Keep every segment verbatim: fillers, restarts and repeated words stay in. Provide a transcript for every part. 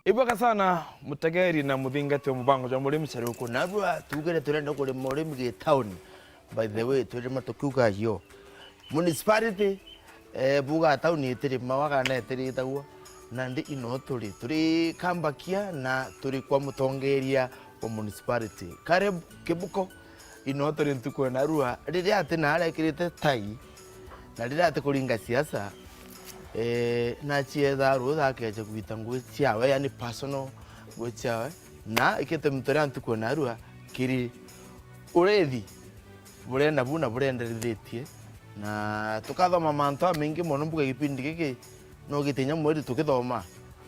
Ibwega sana mutegeri na muthingati wa mubango jwa murimi Saruku. Narua tugire turenda kurima urimi gi town. By the way, twirima tukiuga yo. Municipality, eh, buga town itirimawa kana itiritagwa. Nandi ino turi, turi Kambakia na turi kwa mutongeria wa municipality. Caleb Kibuko, ino turi ntuku ya narua, riria ati na arekirite tai, na riria ati kuringa siasa, eh, nacietha rutha akeja gwita ngui ciawe, yani personal ngui ciawe, na ikite muntu ria ntuku ya narua kiri urithi buria nabu na buria nderithitie, na tukathoma mantu amaingi mono mbuga gipindi giki, no gitinya mweri tukithoma.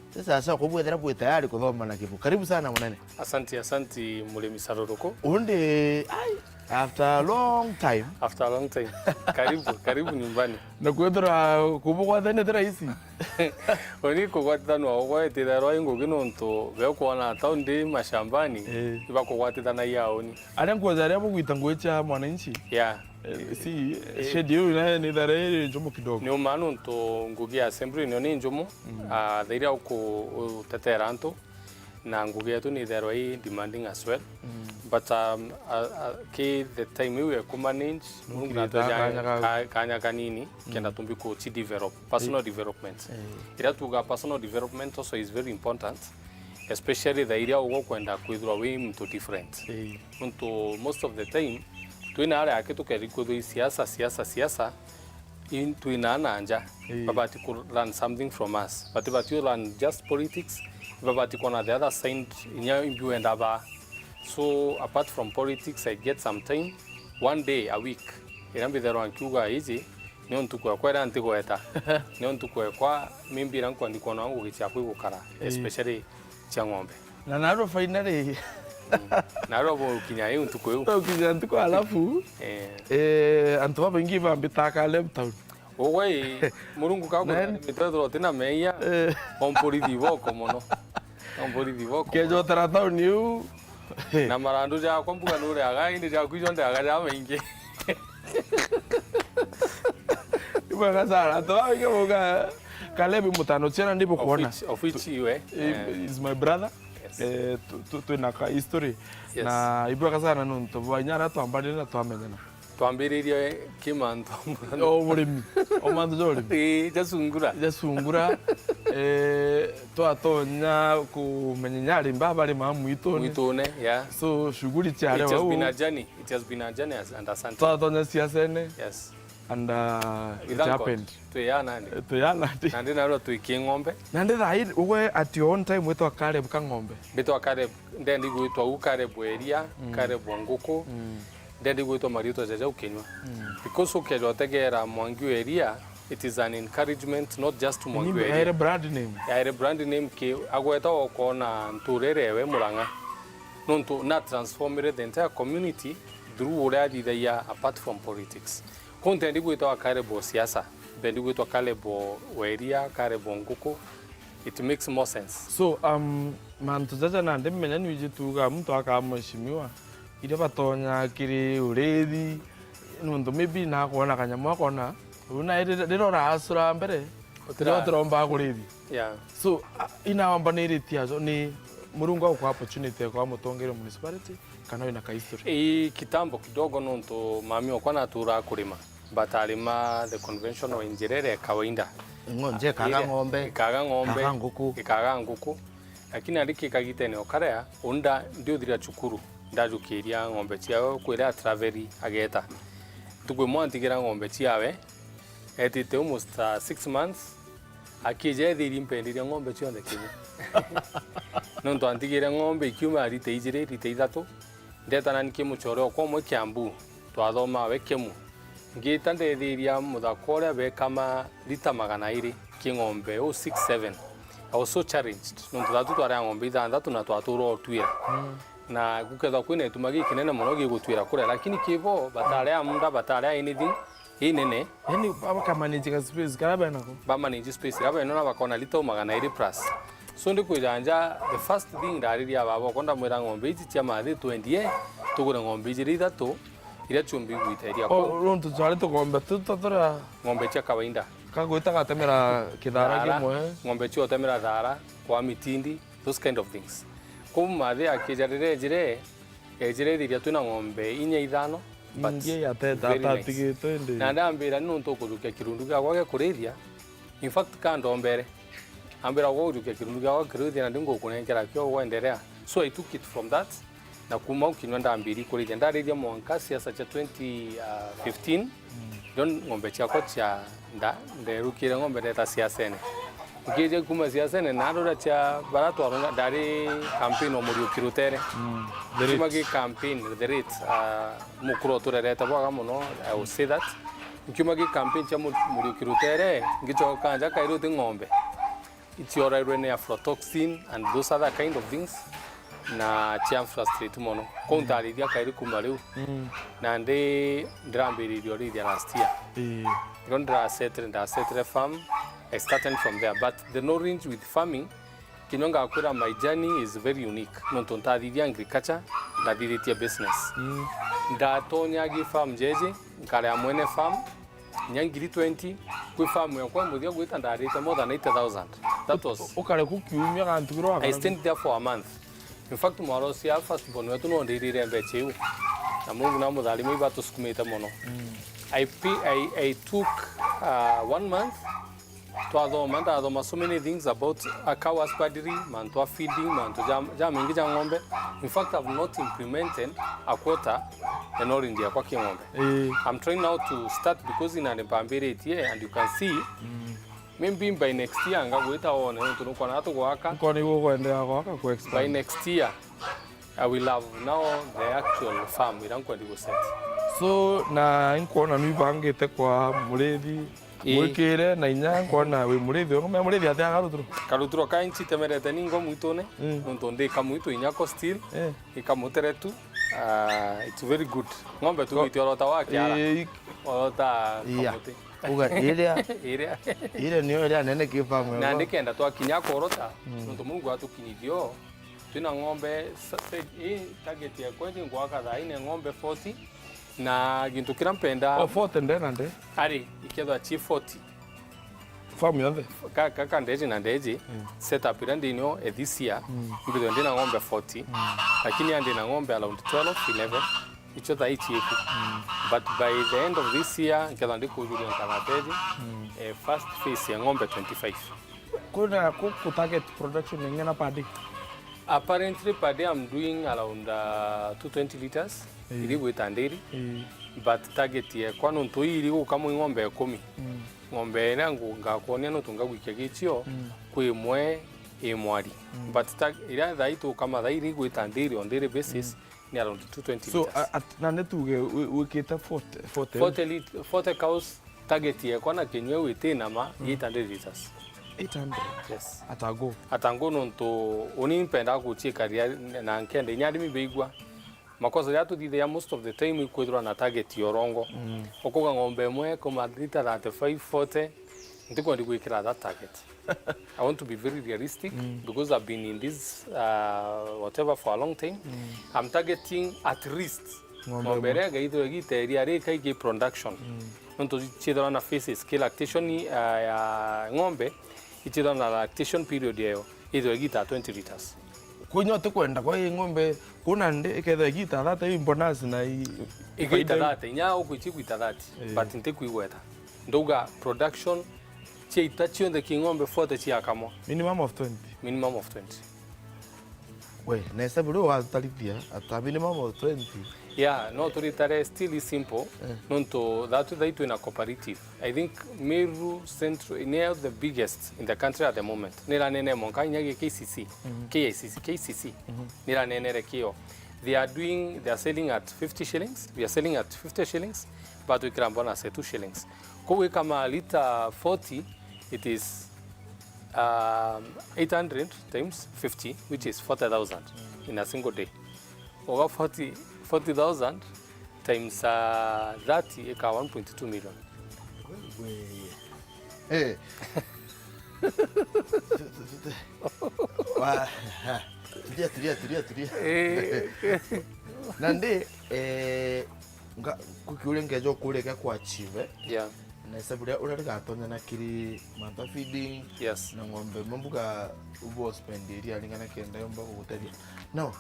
Sasa, sasa, kubwethera bwi tayari kuthoma na kibu. Karibu sana munene. Asanti, asanti, murimi Saruruku. Undi, ai, after a long time. After a long time. Karibu, karibu nyumbani. Na kwethira kubugwathania ti rahisi. Uni kugwatithanwa ugwe itithairwa i ngugi nontu be ukwona ta undi mashambani, eh, ibakugwatithanagia uni. Aria nkuoja aria bugwita ngui cia mwananchi. Yeah. Eh, si, eh, shade iu nayo ni thara iri njumu kidogo. Ni uma nontu ngugi ya assembly nio ni njumu, mm, ah, thairia uku-, utetera antu, na ngugi yetu ni itherwa i demanding as well. Mm. But, um, a, a, ki the time iu ya ku manage, Murungu nukirite natweja kanya ga- ka-, kanya kanini, mm, kenda tumbi ku chi develop, personal, eh, development. Eh. Iria tuga personal development also is very important, especially thaa iria ugukwenda kwithirwa wi muntu different. Eh. Nontu most of the time, twina aria aki tukeri kwithirwa i siasa, siasa, siasa, in-, twina na nja. Ii. Babati ku learn something from us. Batibati u learn just politics, babati kwona the other side, inya imbi wenda ba. So, apart from politics, I get some time, one day a week, iria mbitherwa nkiuga iji, nio ntuku ekwa iria ntigweta, nio ntuku ekwa, maybe iria nkwandi kwona ngugi ciakwa igukara, ii, especially cia ng'ombe. Na narua finally. Mm. Narua bukinya iu ntuku iu. Tukinya ntuku alafu, eh, eh, antu babaingi bambitaga Caleb Town. Ugwe i, Murungu kakuthimite ethirwa utina meeyia, eh, ompurithi iboko mono. Ompurithi iboko mono. Kejotera town iu. Na marandu jakwa mbuga nuriaga, indi jaku ijo ndiaga jamaingi. Ibwega sana. Antu babaingi bauga, Caleb mutano ciana ndibukwona. Of which, of which iwe, eh, eh, is my brother. Yes. Eh, tu-, tu-, twina ka history. Yes. Na ibwega sana nontu bwa inya aria twambanire na twamenyana. Twambiririe ki mantu? O burimi. O mantu ja urimi. Ii, ja sungura. Ja sungura. Eh, twatonya kumenya inya arimi baba barimaa mwitune. Mwitune, yeah. So, shughuli ciari. It has been a journey. It has been a journey as, and asante. Twatonya siasene. Yes. And, uh, it happened. Twi ya nandi? Eh, twi ya nandi? Nandi narua twi ki ng'ombe. Nandi thaa ii, ugwe at your own time witwa Caleb ka ng'ombe? Mbitwa Caleb, ndendi gwitwa u Caleb wa iria, mm, Caleb wa nguku. Mm. Ndendi gwitwa mariitwa jaja ukinywa. Mm. Because ukeja utegera Mwangi wa iria, it is an encouragement, not just to Mwangi wa iria. Yaire brand name. Yaire brand name ki agweta ukona nturire we Murang'a. Nontu na transformire the entire community through uria athithagia apart from politics. Ku ntendi gwitwa Caleb o siasa, mbendi gwitwa Caleb o weria, Caleb o nguku. It makes more sense. So, um, mantu jaja nandi menya nwiji tuga muntu akaa mheshimiwa, iria batonya kiri urithi, nontu maybe nakwona kanyamu akona, riu nae rira, rira uracura mbere, utira- rira utirombaga kurithi. Yeah. So, a, inaomba niritie ajo ni Murungu agukwa opportunity ya kwa mutongeria municipality, kana wina ka history? Ii, kitambo kidogo, nontu mami okwa naturaga kurima, but arima the conventional njira iria ya kawaida. Ng'o-, nje ikaga ng'ombe, ikaga ng'ombe, ikaga nguku. Ikaga nguku. Lakini ari ki kagitene o karia, unda ndiuthira cukuru, ndajukiria ng'ombe ciawe kwira atraveli ageta. Ntuku imwe antigira ng'ombe ciawe, etite almost, uh, six months, akija ethiri mpendirie ng'ombe cionthe kinya. Nontu antigire ng'ombe ikiuma rita ijiri, rita ithatu, ndetana niki mucore okwa umwe Kiambu, twathomaa we Kemu. Ngita ndethiria muthaka uria bekama rita magana iri ki ng'ombe, oh, six, seven. I was so challenged, nontu thatu twari a ng'ombe ithanthatu na twatura utwira. Mm. Na gukethwa kwina ituma gikinene mono gigutwira kuria, lakini ki bo, batari a muda, batari a anything inene. Yani, bakamanage ka space karia benako. Bamanage space iria beno na bakona rita magana iri plus. So, ndi kwijanja, the first thing ndariria baba okwa, ndamwira ng'ombe iji cia mathi twendie, tugure ng'ombe ijiri ithatu, iria ciumbi gwita iria. Oh, kuu. Nontu twari tugombe tu, tu, turia ng'ombe cia kawaida. Kagwita gatemera kithara kimwe. Ng'ombe cia utemera thara, kwa mitindi, those kind of things. Kou mathe akija riria ejire, ejire ithiria twina ng'ombe inya ithano, but ingi yateta very nice. Atatigitwe indi. Na ndambira ni nontu ukujukia kirundu giakwa gia kurithia. In fact, ka ndombere, ambira, "Gwe ujukia kirundu giakwa kirithia na ndi ngukunenkera kio, gwenderea." So I took it from that, na kuma au kinyua ndambiri kurithia. Ndarithia mwanka siasa cia twenty fifteen, ndio ng'ombe ciakwa cia nda, nderukire ng'ombe ndeta siasene. Nkija kuma siasene, na ndora cia bara twarunga, ndari campaign wa Muriuki Rutere. Mm. The Kiuma late. Gi campaign, the late, ah, mukuru uturerete bwaga muno, I will say that. Nkiuma gi campaign cia Mu-, Muriuki Rutere, ngicoka nja kairi uti ng'ombe. Iciorairwe ni aflatoxin and those other kind of things, na cia frustrate mono. Kou ntarithia kairi kuma riu. Mm. Na ndi, ndirambiririe urithia last year. Ii. Ndio ndirasettle, ndasettle farm. I started from there, but the knowledge with farming, kinya ngakwira my journey is very unique. Nontu ntathithia agriculture, ndathithitie business. Mm. Ndatonya gi farm jeje, nkarea mwene farm, inya ngiri twenty, kwi farm yakwa muthia gwita ndarite more than eighty thousand. That was, ukare ku kiumia gantu kiro I stayed there for a month. In fact, mwaro cia first born wetu no ndirire mbecha iu. Na Mungu na mutharima iba tusukumite mono. Mm. I, pay, I, I took, uh, one month. Twathoma, ndathoma so many things about a cow husbandry, mantu a feeding, mantu ja, ja maingi ja ng'ombe. In fact, I've not implemented a quarter the knowledge yakwa ki ng'ombe. Ii. I'm trying now to start because ina ni mpambiritie, and you can see, mm, maybe by next year ngagwita wone, nontu nukwona tugwaka. Nkona igwo gwendea gwaka ku expand. By next year, I will have now the actual farm ira nkwendi guset. So, na inkwona nwibangite kwa murithi, ii, mwikire na inya, nkwona wi murithi, urume murithi atia karuturo? Karuturo ka inchi temerete ningo mwitune, mm, nontu ndi kamwitu inyako still, eh, ikamuteretu. Ah, it's very good. Ng'ombe tu ko-, gwiti orota wa kiara. Ii. Orota, iya, kamuti. Uga iria, iria, iria niyo iria nene ki farm. Na yakwa ndikenda twakinya korota, mm, nontu Mungu atukinyithio. Twina ng'ombe, sa-, se-, ii target yakwa iji ngwaka thaa ine ng'ombe forty, na gintu kiria mpenda. O forty nde na nde? Ari, ikethwa ci forty. Farm yonthe? Ka, ka, ka ndeji na ndeji, mm, setup iria ndinio e this year, mm, mbithwe ndina ng'ombe forty, mm, lakini ya ndina ng'ombe around twelve, eleven, icio thaa ici iku. Mm. But by the end of this year, nkethwa ndikujuria nkana thirty, mm, eh, first phase ya ng'ombe twenty-five. Kwina ku, ku target production ing'ana per day? Apparently per day I'm doing around, uh, two twenty liters, eh, iri gwita ndiri. Eh. But target yekwa nontu ii iri gukamwa i ng'ombe ikumi. Mm. Ng'ombe iria ngu-, ngakwonia nontu ngagwikia gichio, mm, kwi imwe i mwari. Mm. But tag-, iria thaa ii tukama thaa iri gwita ndiri on daily basis, mm, ni around two twenty liters. So, a-, at-, na ni tuge wi-, wikite forty, forty? Forty lit-, forty cows. Target yekwa na kinyua iu itinama, mm, eight hundred liters. Eight hundred? Yes. Atangu? Atangu nontu uni mpendaa guciikaria na nkenda inya arimi beigua. Makosa jaria tuthithagia most of the time ikwithirwa na target ya urongo. Mm. Ukuga ng'ombe imwe kuma lita thirty-five, forty, ntikwendi gwikira that target. I want to be very realistic, mm, because I've been in this, uh, whatever for a long time. Mm. I'm targeting at least ng'ombe imwe. Ng'ombe iria igaithirwa igita iria rikaigi production. Mm. Nontu ciithirwa na phases, ki lactation, uh, ya ng'ombe, ichithirwa na lactation period yayo, ithirwa igita twenty liters. Kwinya utikwenda kwa i ng'ombe, kuna ndi ikethirwa igita thirty i bonus na i, igita faida i- thirty, inya ukwichi gwita thirty, eh, but ntikwigweta. Ndauga production, ciaita cionthe ki ng'ombe forty ciakamwa. Minimum of twenty. Minimum of twenty. We, na hesabu riu watutarithia, ata minimum of twenty? Yeah, no turitare still is simple, eh, nontu thatu thai twina cooperative. I think Meru Central ni the biggest in the country at the moment. Niranene mwanka inya gi K C C, mhm, K I C C, K C C. Mhm. Niranenere kio. They are doing, they are selling at fifty shillings, we are selling at fifty shillings, but we can bonus at two shillings. Kou ikama lita forty, it is, um, eight hundred times fifty, which is forty thousand in a single day. Oga forty, forty thousand times, uh, thirty, ika one point two million. Eh. Wa-, ha. Tulia, tulia, tulia, tulia. Eh. Nandi, eh, nga-, kukiuria nkeja ukuria kia kuachieve, eh? Yeah. na isabu ria uria rigatonya na kiri mantu a feeding, yes, na ng'ombe imwe mbuga ubu spend iria ringana kenda yomba gugutethia. Now,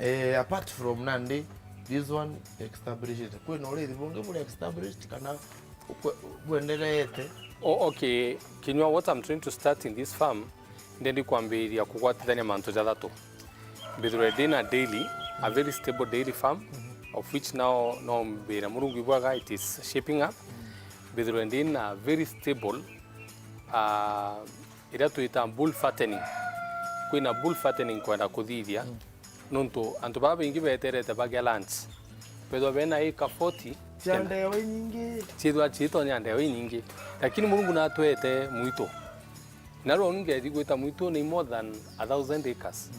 eh, apart from nandi, this one established, kwina urithi bungi buri established kana ukwe-, bwendereete? O-, okay, kinyua, what I'm trying to start in this farm, ndendi kwambiriria kugwatithania mantu jathatu. Mbithirwe ndina daily, a very stable daily farm, of which now no mbira Murungu ibwaga, it is shaping up. Mbithirwe ndina very stable, ah, iria twita bull fattening. Kwina bull fattening kwenda kuthithia, nontu antu baba baingi beterete bagia lunch. Bethwa bena acre forty, cia ndewa inyingi, ciithwa ciitonya ndewa inyingi. Lakini Murungu natwete mwitu. Na ruu ngethi gwita mwitune i more than a thousand acres.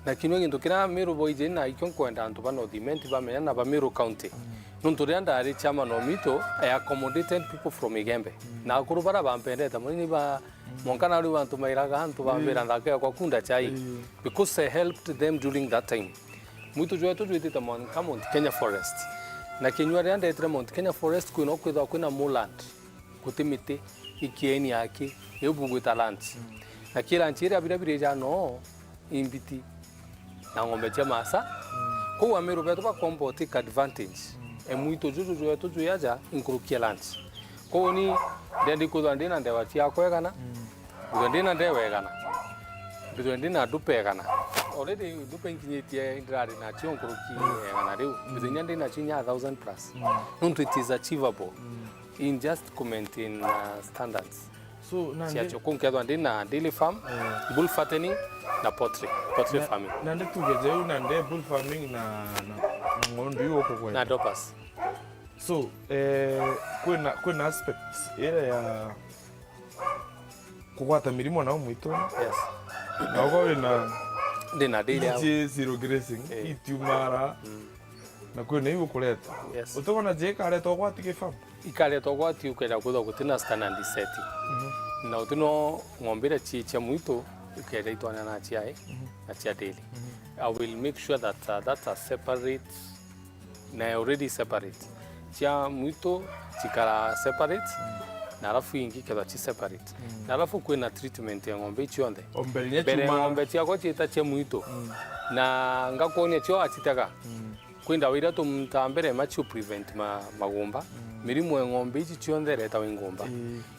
Na kinya gintu kiria Meru boiji na ikio nkwenda antu ba North Imenti bamenya na ba Meru County. Nontu riria ndari chairman o mitu, I accommodated people from Igembe. Na akuru baria bampendete mono ni ba mwanka na riu antu mairaga antu bambira nthaka yakwa kunda chai. Because I helped them during that time. Mwitu jwetu jwitite mwanka Mount Kenya Forest. Na kinyua riria ndetire Mount Kenya Forest kwina kwithwa kwina moorland. Guti miti, ikieni aki, iu bugwita lunch. Na ki lunch iria biria birija no imbiti na ng'ombe cia masa. Kou Ameru betu bakomba o take advantage. E mwitu juju jwetu jwi aja inkurukia lunch. Kou ni ndendi kwithwa ndina ndewa ciakwa igana, mbithwe ndina ndewa igana, mbithwe ndina ndupe igana. Already ndupe inkinyitie ndirari nacio nkuruki igana riu, mbithwe inya ndinacio inya a thousand plus. Nontu it is achievable. In just ku maintain, uh, standards. So, nandi ciacio. Kuu nkethwa ndi na dairy farm, bull fattening na poultry, poultry farming. Nandi tuge jeu nandi bull farming na, na, na ng'ondu iu ukugweta. Na dopas. So, eh, kwina, kwina aspect iria ya kugwata mirimo nao mwitune. Yes. Na ugo wina ndi na dairy ya zero grazing, eh, itiumara. Na kwina iu ukureta. Yes. Utigona je ikareta ugwati gi farm? Ikareta ugwati ukenda kwithwa gutina standard set. Na utino ng'ombe iria ci cia mwitu ikenda itwana na ciai na cia dairy. I will make sure that, uh, that are separate na already separate. Cia mwitu cikara separate na alafu ingi kethwa ci separate. Na alafu kwina treatment ya ng'ombe icionthe. Mbere ng'ombe ciakwa ciita cia mwitu na ngakwonia cio acitega. Kwi ndawa iria tumutaga mbere ma ciu prevent ma, magumba. Mirimu ya ng'ombe ici cionthe iretagwa ingumba.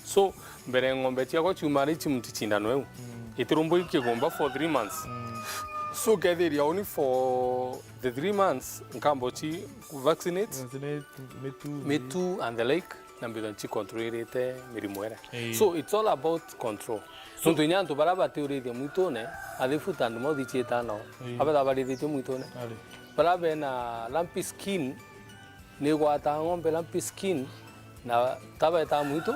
So, mbere ng'ombe ciakwa ciumara ici muti cindano iu, itirumbui kigumba for three months. So, ukethiria uni for the three months, nkamba uci vaccinate, mitu and the like. Na mbitha nci controlite mirimu iria. Ii. So it's all about control. So, nontu inya antu baria batiurithia mwitune, a the foot and mouth iciitaa nao. Ii. Abetha barithitie mwitune. Ari. Baria bena lumpy skin, ni igwataa ng'ombe lumpy skin, na tabetaa mwitu.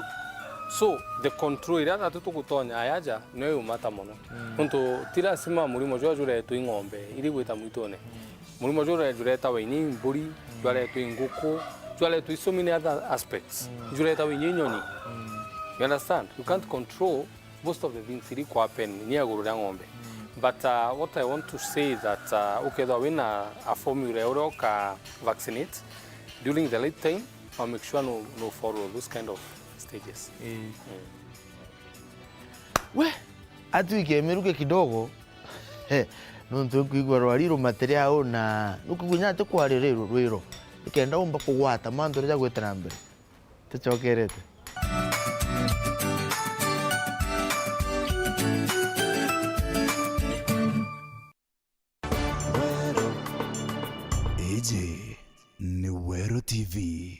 So, the control iria thatu tugutonya ayaja, niyo yumata mono. Mm. Nontu ti lazima murimo jwa juretwe i ng'ombe, iri gwita mwitune. Mm. Murimo juu juretawa inya i mburi, jwaretwa i nguku, jwaretwa i so many other aspects. Juretawa inya i nyoni. You understand? You can't control most of the things iri ku happen inya iguru ria ng'ombe. But, uh, what I want to say is that, uh, ukethwa wina a formula uria uka vaccinate during the late time, I'll make sure no, no follow those kind of stages. Eh. Mm. We, atwike miruke kidogo. He, nontu nkwigua rwari rumatire au na nukwigua inya ati kwari rwiro, rwiro. Nikenda umba kugwata mantu riria gwita na mbere. Tucokerete. Iji ni Weru T V.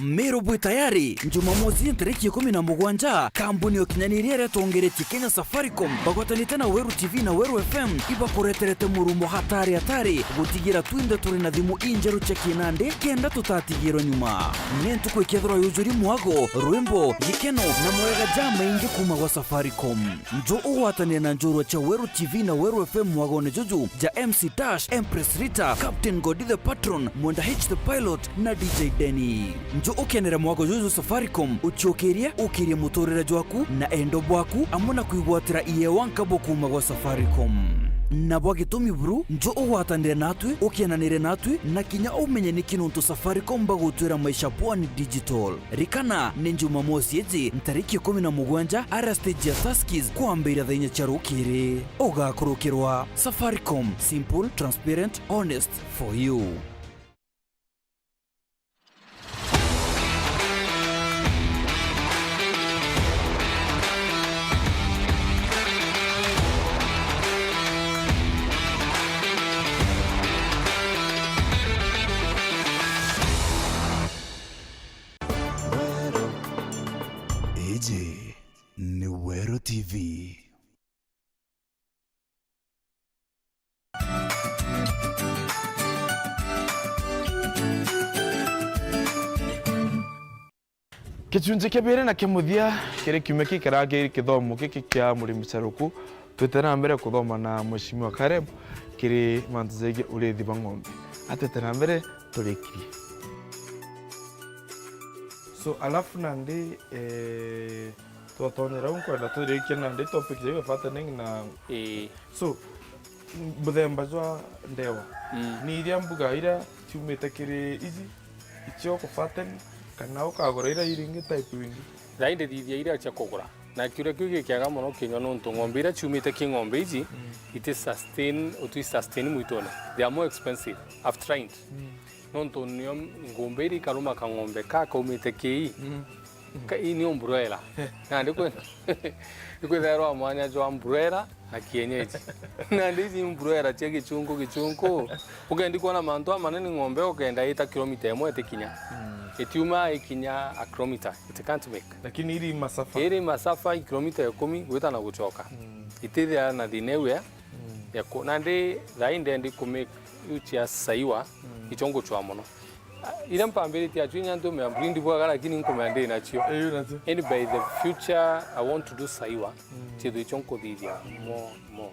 Meru bwi tayari, Jumamosi ntariki ikumi na mugwanja, kambuni ya ukinyaniria iria itongeretie Kenya Safaricom, bagwatanite na Weru T V na Weru F M, ibakureterete murumo hatari hatari, gutigira twinthe turi na thimu injeru cia kinandi, kenda tutatigirwe nyuma. Ni ntuku ikethirwa yujuri mwago, rwimbo, gikeno, na mawega jamaingi kuma gwa Safaricom. Njo ugwatanire na njorua cia Weru T V na Weru F M mwagone juju ja M C Dash, Empress Rita, Captain Godi the Patron, Mwenda H the Pilot, na D J Denny. Njo ukenere mwago juju Safaricom, uciukirie, ukirie muturire jwaku na endo bwaku, amwe na kwigwatira iewa nkabo kuma gwa Safaricom. Na bwa gitumi buru, nju ugwatanire natwi, ukienanire natwi, na kinya umenye niki nontu Safaricom bagutwira maisha bwani digital. Rikana, ni Jumamosi iji, ntariki ikumi na mugwanja, ara stage ya Tuskys, kwambiria thaa inya cia rukiri. Ugakurukirwa. Safaricom, simple, transparent, honest, for you. Iji ni Weru T V. Gicunji kia biiri na kia muthia kiri kiumia gikara kiri kithomo giki kia Murimi Charuku, twite na mbere kuthoma na Mheshimiwa Caleb kiri mantu jegie urithi bwa ng'ombe. Atwite na mbere turikirie. So, alafu nandi, eh, twatonyera u nkwenda turikie nandi topic ya fattening na Ii. So, muthemba jwa ndewa. Mm. Ni iria mbuga iria ciumite kiri iji, icio kufatten, kana ukagura iria iringi type ingi? Thaa indi thithia iria cia kugura. Na kiuria kiu gikiaga mono kinywa nontu ng'ombe iria ciumite ki ng'ombe iji, mm, iti sustain, uti sustain mwitone. They are more expensive. I've tried. Mm. Nontu nio ng'ombe iria ikaruma kang'ombe ka kaumite ki, mm, ka, ii nio broiler. Nandi kwi, ikwithairwa mwanya jwa broiler na kienyeji. Nandi iji broiler cia gichunku, gichunku. Ukendi kwona mantu amanene ng'ombe ukenda ita kilomita imwe itikinya. Mm. Itiuma ikinya a kilometer. It can't make. Lakini iri masafa. Iri masafa i kilomita ikumi gwita na gucoka. Mm. Itithia na thina iu ya, mm, ya ku-, nandi thaa ii ndendi ku make iu cia saiwa, mm, icio ngucwa mono. Ah, iria mpambiritie acio inya ntumea breed bwega, lakini nkumea ndi nacio. Ii, nacio. Indi by the future, I want to do saiwa. Mm. Chiithu icio nkuthithia, mm, more, more.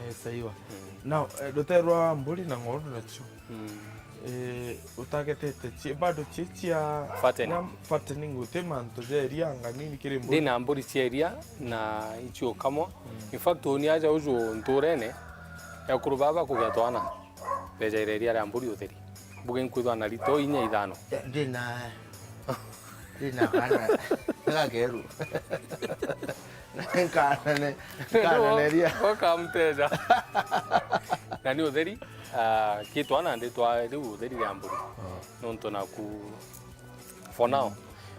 Eh, saiwa. Mm. Now, eh, rutere rwa mburi na ng'ondu nacio. Mm. Eh, utagetete chi-, bado chi cia fattening. Na fattening, guti mantu ja iria anga nini kiri mburi? Ndi na mburi cia iria na icio kamwa. Mm. In fact, uni aja uju nturene, ekuru baba kugia twana. Bejaire iria ria mburi utheri. Mbuge nkwithwa na rito inya ithano. Ya, ndina, ndina kana gakeru. Nkanane, nkanane iria. Wakamteja. Na ni utheri, ah, kitwa na ndi twa riu utheri ria mburi. Oh. Nontu naku for now.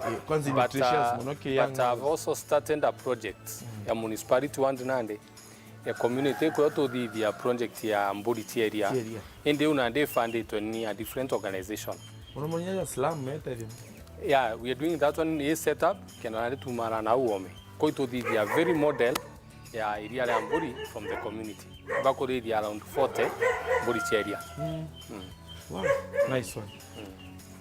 Eh, kwanza ni But, nutritious uh, muno ki but young I've girls. Also started a project, mm, ya municipality wa Nandi Nandi. Ya community, kwio tuthithia project ya mburi cia iria. Cia iria. Indi u nandi ifunditwe ni a different organization. Muno muno ya slum, eh, Ethereum. Yeah, we are doing that one, is set up, kenda nandi tumara na u ome. Koi tuthithia very model ya iria ria mburi from the community. Bakurithia around forty mburi cia iria. Mm. Mm. Wow, nice one. Mm.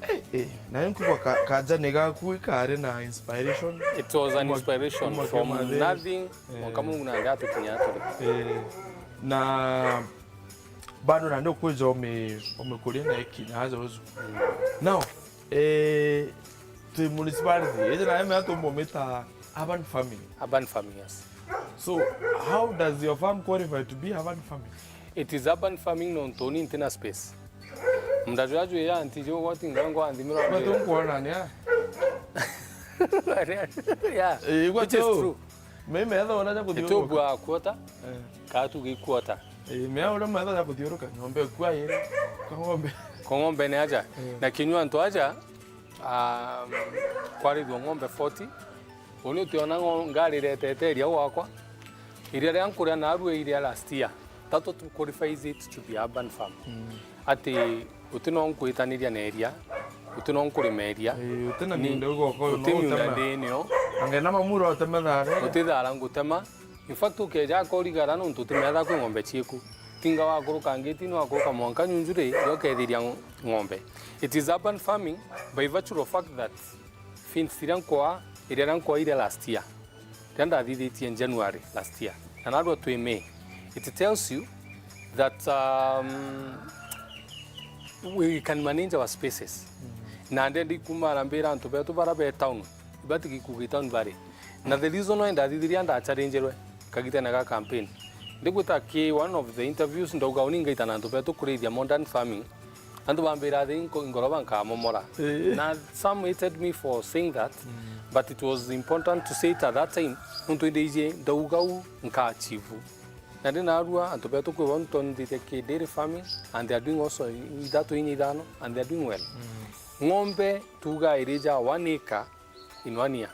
Eh, eh, nayo nkuigua ka-, kajani gaku ikari na inspiration. It was an Kuma-, inspiration kuma from kimathiri. Nothing, eh, mwanka Mungu nandi atukinya turi. Eh, na bado nandi ukwija ume-, umekuria na ikinya aja uju. Mm. Now, eh, twi municipality, iji nayo mea tumumita urban farming. Urban farming, yes. So, how does your farm qualify to be urban farming? It is urban farming nontu ni ntina space. Munda jwa jwi ya anti jo gwati ngango anthi miro. Batu nkuona ni a? Yeah. Eh, igua which is tu. True. Mimi metha ona ja kuthiuruka. Itubua quarter. Eh. Ka tu gi quarter. Eh, mea ura metha ja kuthiuruka. Ng'ombe kwa yere. Kwa ng'ombe. Kwa ng'ombe ni aja. Eh. Na kinyua antu aja, um, kwarithua ng'ombe forty. Uni utiona ngo-, ngari retete iria gwakwa. Iria ria nkuria narua iria last year. That what qualifies it to be urban farm. Mm. Ati uti no nkwitaniria na iria, uti no nkurima iria. Ii, uti na miunda ugoka uyu uti no miunda utema. Ndinio. Ange na mamura utema thara. Uti thara ngutema. In fact, ukeja akorigara nontu utimetha kwi ng'ombe cieku. Tinga wakuruka ngiti ni wakuruka mwanka nyunjuri, yo kethiria ng-, ng'ombe. It is urban farming by virtue of fact that fence iria nkwa, iria ria nkwa iria last year. Riria ndathithitie January last year. Na narua twi May. It tells you that, um, we can manage our spaces. Mm. Na ndendi kuma arambira antu betu bara be town. Ibati gikugi town bari. Na the reason why ndathithiria ndachallengerwe kagitene ga campaign. Ndigwita ki one of the interviews, ndauga uni ngaita na antu betu kurithia modern farming. Antu bambira thi nko-, ngoroba nkamomora. Eh. Na some hated me for saying that, but it was important to say it at that time. Nontu indi iji ndauga u nka achieve. Na ndi narua antu betu kwi bo ntonithitie ki dairy farming, and they are doing also ithatu inya ithano, and they are doing well. Ng'ombe tuga irija one acre in one year.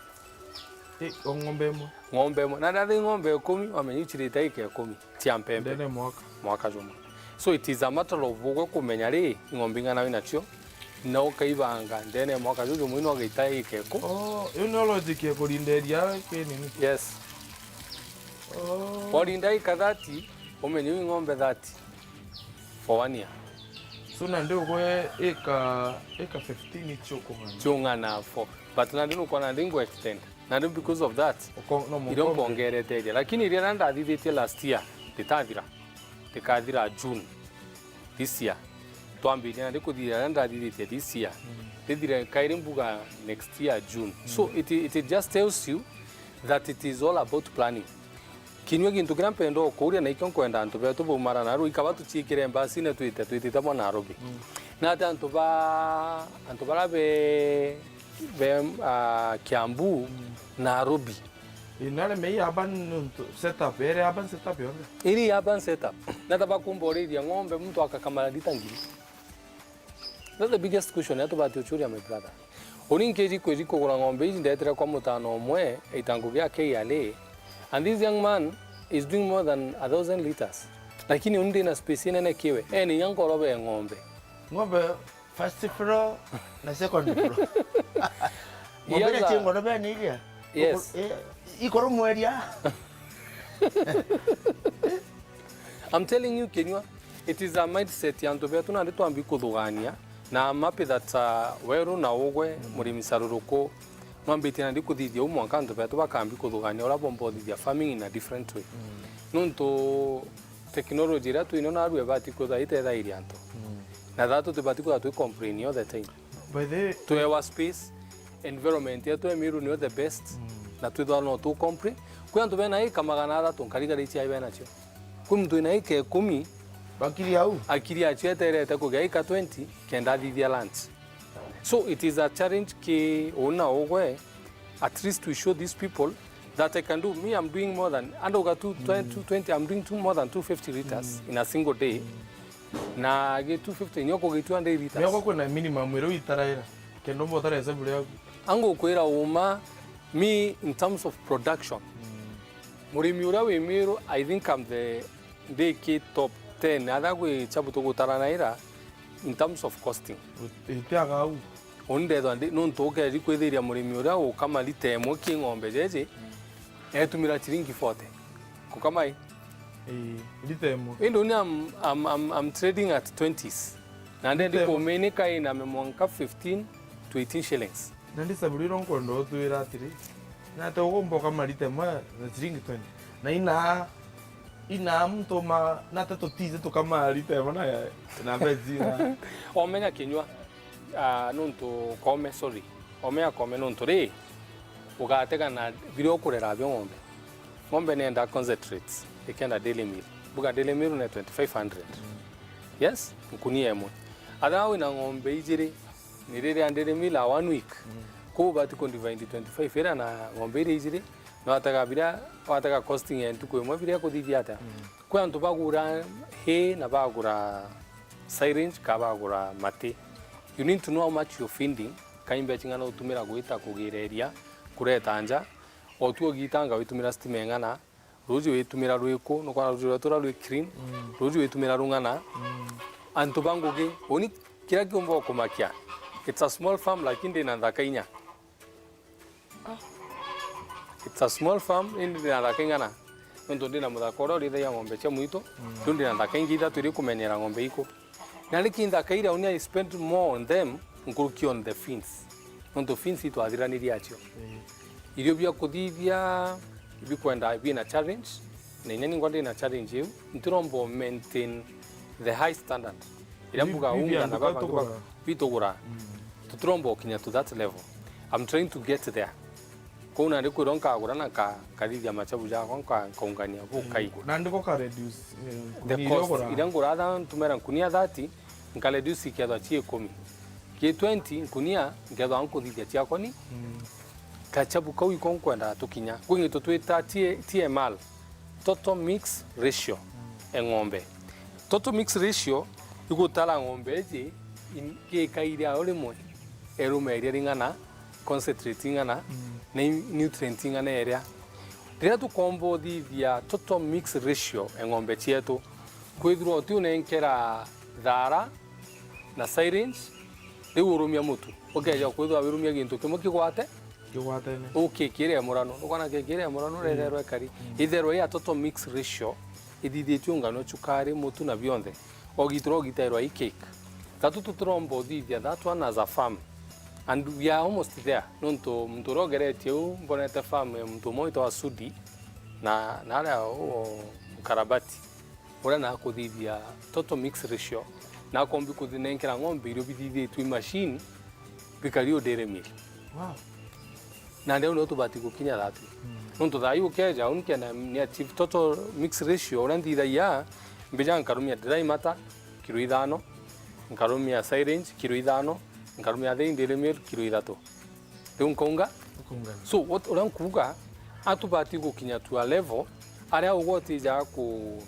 I, o ng'ombe imwe? Ng'ombe imwe. Na ndathi ng'ombe ikumi, wamenya ichirite ika ikumi cia mpempe. Ndene mwaka. Mwaka jumwe. So it is a matter of ugwe kumenya ri, ng'ombe ing'ana wina cio, na ukaibanga ndene ya mwaka juju jumwe, ino ugaita ika iku. Oh, iyo nio logic ya kurinda iria ki nini? Yes. Oh. Warinda ika thirty, umenye wi ng'ombe thirty for one year. So, nandi ugwe ika, ika fifteen icio ukung'ana? Ciung'ana for. But nandi nukwona nandi ngu extend. Nandi because of that, uko-, no irio mukombe. Nkongerete iria. Lakini iria na ndathithitie last year, ritathira. Rikathira June this year. Twambiria nandi kuthira iria ndathithitie this year. Rithire kairi mbuga next year June. So it, it just tells you that it is all about planning. Kinyua gintu kiria mpenda ukuria, na ikio nkwenda antu betu baumara narua, ikaba tuciikire mbasine twite, twitite mwa Nairobi. Na ati antu ba, antu bara be, be, ah, Kiambu, Nairobi. Ii, nari mei urban nuntu setup, ere urban setup yonthe? Iri urban setup. Na ta bakumba urithia ng'ombe, muntu akakamara lita ngiri. That's the biggest question ya tubati uchuria, my brother. Uni nkiji kwiji kugura ng'ombe iji ndetire kwa mutano umwe, aita ngugi ya K R A, and this young man is doing more than a thousand liters. Lakini uni ndina space inene kiwe. Ene inya ngorobe ng'ombe. Ng'ombe first floor na second floor. Ng'ombe iria ci ngorobene iria? Yes. Uku-, eh, ikoro mweria. I'm telling you, Kinyua, it is a mindset ya antu betu nandi twambi kuthugania, na I'm happy that, uh, weru na ugwe, murimi saruruku, mwambitie nandi kuthithia u mwanka antu betu bakambi kuthugania uria bomba uthithia farming in a different way. Nontu technology iria twino narua ibati kwithwa itethairia antu. Na that tutibati kwithwa twi complain all the time. By the way, twewa space, environment yetu ya Meru niyo the best, na twithwa no tu complain. Kwi antu bena ika magana athatu, nkarigari ciai bena cio. Kwi muntu wina ika ikumi, bakiri au, akiri acio eterete kugia ika twenty, kenda athithia lunch. So it is a challenge ki una ugwe, at least we show these people that I can do. Me, I'm doing more than, andauga two twenty, two twenty, I'm doing two, more than two fifty liters in a single day. Na gi two fifty nyo kugitua ndi liters. Miogo kwina minimum iria uitaraira, kenda umba utara hesabu riaku. Angukwira uma, me, in terms of production, murimi uria wi Meru, I think I'm the, ndi ki top ten, atha gwi chabu tugutaranaira in terms of costing. Itiaga au. Uni ndethwa ndi, nontu ukeji kwithiria murimi uria ukama lita imwe ki ng'ombe jeji, etumira chiringi forty. Kukama i? Ii, lita imwe. Indi uni I'm, I'm, I'm, I'm trading at twenties. Na ndendi kuminika ina mwanka fifteen to eighteen shillings. Na ndi saburi iro nkwenda utwira atiri, na ate ugumba ukama lita imwe na chiringi twenty. Na ina, ina muntu ma, na ate tutize tukama lita imwe na, na mbezi na. Omenya Kinyua. Ah, nontu kome, sorry. Omea kome nontu ri, ugatega na biria ukurera bio ng'ombe. Ng'ombe nenda concentrates, ikenda dairy meal. Mbuga dairy meal ni twenty-five hundred. Yes, nkunia imwe. Atha wina ng'ombe ijiri, ni riria dairy meal a one week. Kuu ubati ku divide twenty-five iria na ng'ombe iria ijiri, na watega biria, watega costing ya ntuku imwe biria kuthithia atia. Kwi antu bagura hay na bagura silage, ka bagura mati. You need to know how much you're feeding, ka imbecha ing'ana utumira gwita kugireria, kureta nja, otu ugitanga witumira stima ing'ana, ruji witumira rwiku, nukwona ruji rwetu ruria rwi clean, ruji witumira rung'ana. Antu ba ngugi, uni kiria kiumba ukumakia, it's a small farm lakini ndina nthaka inya. It's a small farm, indi ndina nthaka ing'ana? Nontu ndina muthaka uria urithagia ng'ombe cia mwitu, riu ndina nthaka ingi ithatu iria ikumenyera ng'ombe iku. Na riki nthaka iria uni I spend more on them nkuruki on the fence. Nontu fence itwathiranirie acio. Irio bia kuthithia bikwenda bina challenge, na inya ningwa ndina challenge iu, ntiromba maintain the high standard. Iria mbuga unga na baba bitugura. Tutiromba ukinya to that level. I'm trying to get there. Kwou nandi kwirwa nkagura na nka-, nkathithia machabu jakwa, nka-, nkaungania bukai. Mm, nandi ko ka reduce, eh, The nkuni iria cost, ugura. Iria nguraga ntumira nkunia thirty, nka reduce ikethwa cie ikumi. Ki twenty nkunia, nkethwa nkuthithia ciakwa ni. Mm. Kachabu kau iko nkwendaga tukinya. Kwi gintu twita T-, T M R, total mix ratio, mm, e ng'ombe. Total mix ratio igutara ng'ombe iji in-, gika iria o rimwe, erume iria ring'ana, concentrate ing'ana, mm, na in-, nutrient ing'ana iria. Riria tukomba uthithia total mix ratio e ng'ombe cietu, kwithirwa utiunenkera thara na silage, riu urumia mutu. Ukeja kwithirwa wirumia gintu kimwe kigwate, kigwatene. Ukikire murano. Ukona kikire murano, mm, retherwa ikari. Mm. Itherwa ya total mix ratio, ithithitue ngano, cukari, mutu na bionthe. Ogitura ogitairwa i cake. Thatu tuturomba uthithia that one as a farm. And we are almost there. Nontu muntu uria ugeretie u, mbonete farm ya muntu umwe witwa Sudi, na, na aria u, u, Mkarabati. Uria nakuthithia total mix ratio, nakombi kuthinenkera ng'ombe irio bithithitue i machine, bikari u dairy meal. Wow. Nandi au nio tubati gukinya thatu. Mm. Nontu thaa ii ukeja, au nkenda ni achieve total mix ratio, uria nthithagia, mbija nkarumia dry matter, kilo ithano, nkarumia silage, kilo ithano, nkarumia thei dairy meal, kilo ithatu. Riu nkaunga? Nkaunga. So, what, uria nkuuga, atubati gukinya to a level, aria ugwatija ku-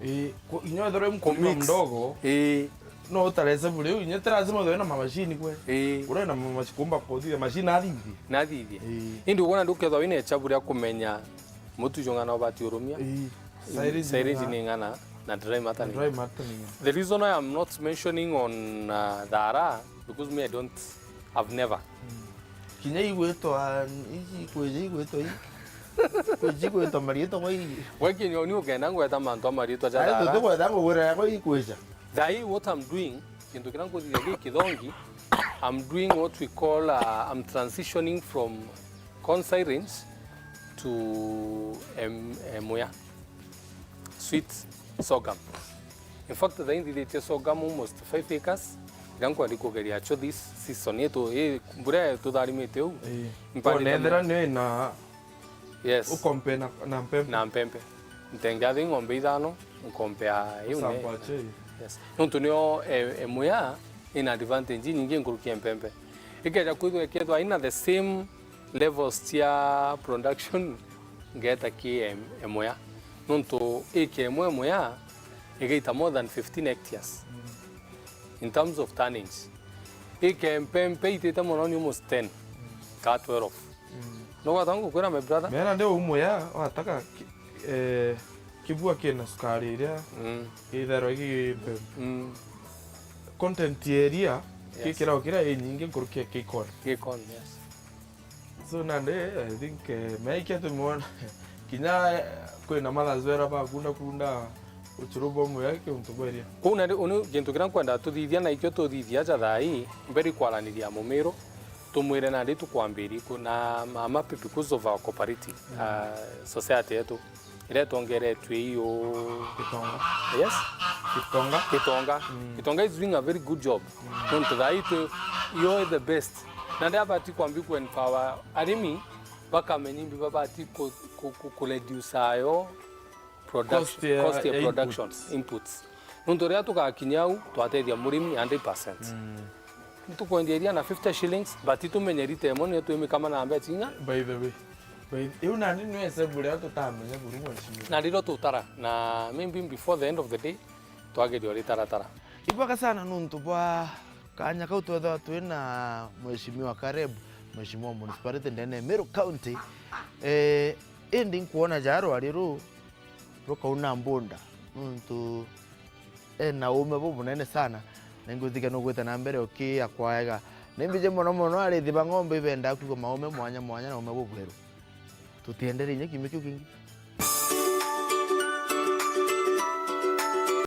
Ii, ku-, inya wethirwa i mkulima mdogo, ii, no utarese buri u, inya ti lazima withirwe na mamashini kwe. Ii. Uria na mamashini kumba kuthithia mashini athithie. Nathithie. Ii. Indi ukwona ndukethwa wina ichabu ria kumenya mutu jung'ana ubati urumia. Ii. Silage ni ng'ana, na dry matter ni ng'ana. Dry matter ni ng'ana. The reason I am not mentioning on, uh, thara, because me I don't, I've never. Mm. Kinya igwitwa, iji ikwija igwitwa i. Kwiji igwitwa mariitwa kwa i. We kinya uni ukenda ngweta mantu a mariitwa ja thara. Ai, tutikwenda ngugwira yakwa ikwija. Thaa ii what I'm doing, gintu kiria nkuthithia gi kithongi, I'm doing what we call, uh, I'm transitioning from corn silage to, em, emuya. Sweet sorghum. In fact, thaa ii nthithitie sorghum almost five acres, iria nkwenda kugeria cho this season. Ii tu-, ii mbura tutharimite uu. Ii. Mpandite. Nethira ni na Yes. Ukompea na, na mpempe. Na mpempe. Ntengea thi ng'ombe ithano, nkompea iu ne. Sample ache. Yes. Nontu nio, e, emuya ina advantage inyingi nkuruki ya mpempe. Ikeja kwithwa ikethwa ina the same levels cia production, ngeta ki em-, emuya. Nontu ike emwe emuya, igaita more than fifteen hectares. Mm. In terms of tonnage. Ike mpempe itite mono ni almost ten, mm, ka twelve. Mm. No gwata ngukwira, my brother? Mena ndi umwe ya wataka ki-, eh, kibua kina sukari iria, mm, itherwa igi mpempe. Mm. Content area, yes, ki kirao kiria inyingi nkuruki ya ki corn. Ki corn, yes. So nandi, I think, eh, maikia tumwona. Kinya, eh, kwina mathazwera bakunda kunda uchuru bwa muya kiuntu bweria. Kuu nandi uni gintu kiria nkwenda tuthithia na ikio tuthithia ja thaa ii, mbere kwaraniria Mumiru, tumwire nandi tukwambiri ku-, na I'm happy because of our cooperative, mm, uh, society yetu. Iria itongeretue i u- Gitonga. Yes? Gitonga. Gitonga. Mm. Gitonga is doing a very good job. Mm. Nontu thaa ii twi, yo the best. Na ndia abati kwambi ku empower arimi bakamenya imbi babati ku, ku, ku, ku reduce ayo production, cost ya, cost ya ya production, inputs. Inputs. Nontu riria tugakinya au, twatethia murimi hundred percent. Mm. Ntukwendia iria na fifty shillings, but itumenye rita imwe nio twimikama na mbeca inga. By the way, by the, iu nandi nio hesabu riria tutamenya buru mheshimiwa. Na riria tutara, na maybe before the end of the day, twageria uritaratara. Ibwega sana nontu bwa kanya kau twethwa twi na Mheshimiwa Caleb, Mheshimiwa Municipality ndene ya Meru County. Eh, indi nkwona ja rwari ru rukauna mbunda, nontu ena uume bubunene sana, na ingwitikia nugwite na mbere ukiakwaega. Ni mbiji mono mono ariithi ba ng'ombe ibendaa kwigua maume mwanya mwanya na uume bubweru. Tutienderie inya kiumia kiu kingi.